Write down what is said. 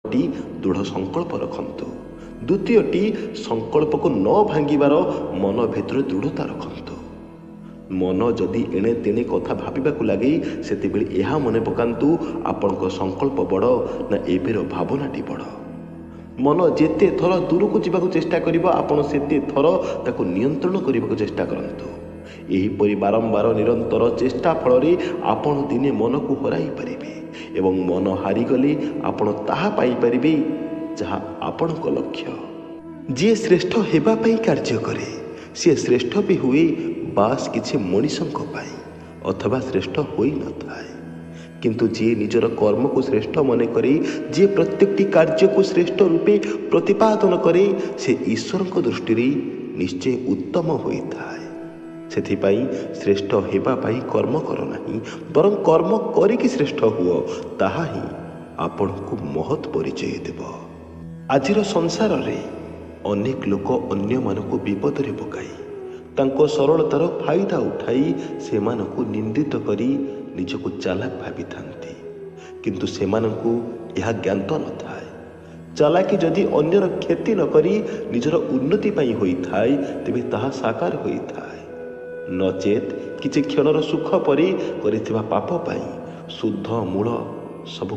ଟି ଦୃଢ଼ ସଂକଳ୍ପ ରଖନ୍ତୁ। ଦ୍ୱିତୀୟଟି, ସଂକଳ୍ପକୁ ନ ଭାଙ୍ଗିବାର ମନ ଭିତରେ ଦୃଢ଼ତା ରଖନ୍ତୁ। ମନ ଯଦି ଏଣେ ତେଣେ କଥା ଭାବିବାକୁ ଲାଗେ, ସେତେବେଳେ ଏହା ମନେ ପକାନ୍ତୁ, ଆପଣଙ୍କ ସଂକଳ୍ପ ବଡ଼ ନା ଏବେର ଭାବନାଟି ବଡ଼? ମନ ଯେତେ ଥର ଦୂରକୁ ଯିବାକୁ ଚେଷ୍ଟା କରିବ, ଆପଣ ସେତେ ଥର ତାକୁ ନିୟନ୍ତ୍ରଣ କରିବାକୁ ଚେଷ୍ଟା କରନ୍ତୁ। ଏହିପରି ବାରମ୍ବାର ନିରନ୍ତର ଚେଷ୍ଟା ଫଳରେ ଆପଣ ଦିନେ ମନକୁ ହରାଇ ପାରିବେ ଏବଂ ମନ ହାରିଗଲେ ଆପଣ ତାହା ପାଇପାରିବେ ଯାହା ଆପଣଙ୍କ ଲକ୍ଷ୍ୟ। ଯିଏ ଶ୍ରେଷ୍ଠ ହେବା ପାଇଁ କାର୍ଯ୍ୟ କରେ, ସିଏ ଶ୍ରେଷ୍ଠ ବି ହୁଏ ବାସ୍ କିଛି ମଣିଷଙ୍କ ପାଇଁ, ଅଥବା ଶ୍ରେଷ୍ଠ ହୋଇନଥାଏ। କିନ୍ତୁ ଯିଏ ନିଜର କର୍ମକୁ ଶ୍ରେଷ୍ଠ ମନେ କରେ, ଯିଏ ପ୍ରତ୍ୟେକଟି କାର୍ଯ୍ୟକୁ ଶ୍ରେଷ୍ଠ ରୂପେ ପ୍ରତିପାଦନ କରେ, ସେ ଈଶ୍ୱରଙ୍କ ଦୃଷ୍ଟିରେ ନିଶ୍ଚୟ ଉତ୍ତମ ହୋଇଥାଏ। ସେଥିପାଇଁ ଶ୍ରେଷ୍ଠ ହେବା ପାଇଁ କର୍ମ କର ନାହିଁ, ବରଂ କର୍ମ କରିକି ଶ୍ରେଷ୍ଠ ହୁଅ, ତାହା ହିଁ ଆପଣଙ୍କୁ ମହତ୍ ପରିଚୟ ଦେବ। ଆଜିର ସଂସାରରେ ଅନେକ ଲୋକ ଅନ୍ୟମାନଙ୍କୁ ବିପଦରେ ପକାଇ, ତାଙ୍କ ସରଳତାର ଫାଇଦା ଉଠାଇ, ସେମାନଙ୍କୁ ନିନ୍ଦିତ କରି ନିଜକୁ ଚାଲାକ ଭାବିଥାନ୍ତି। କିନ୍ତୁ ସେମାନଙ୍କୁ ଏହା ଜ୍ଞାତ ନଥାଏ, ଚାଲାକି ଯଦି ଅନ୍ୟର କ୍ଷତି ନ କରି ନିଜର ଉନ୍ନତି ପାଇଁ ହୋଇଥାଏ, ତେବେ ତାହା ସାକାର ହୋଇଥାଏ। ନଚେତ୍ କିଛି କ୍ଷଣର ସୁଖ ପରେ କରିଥିବା ପାପ ପାଇଁ ଶୁଦ୍ଧ ମୂଳ ସବୁ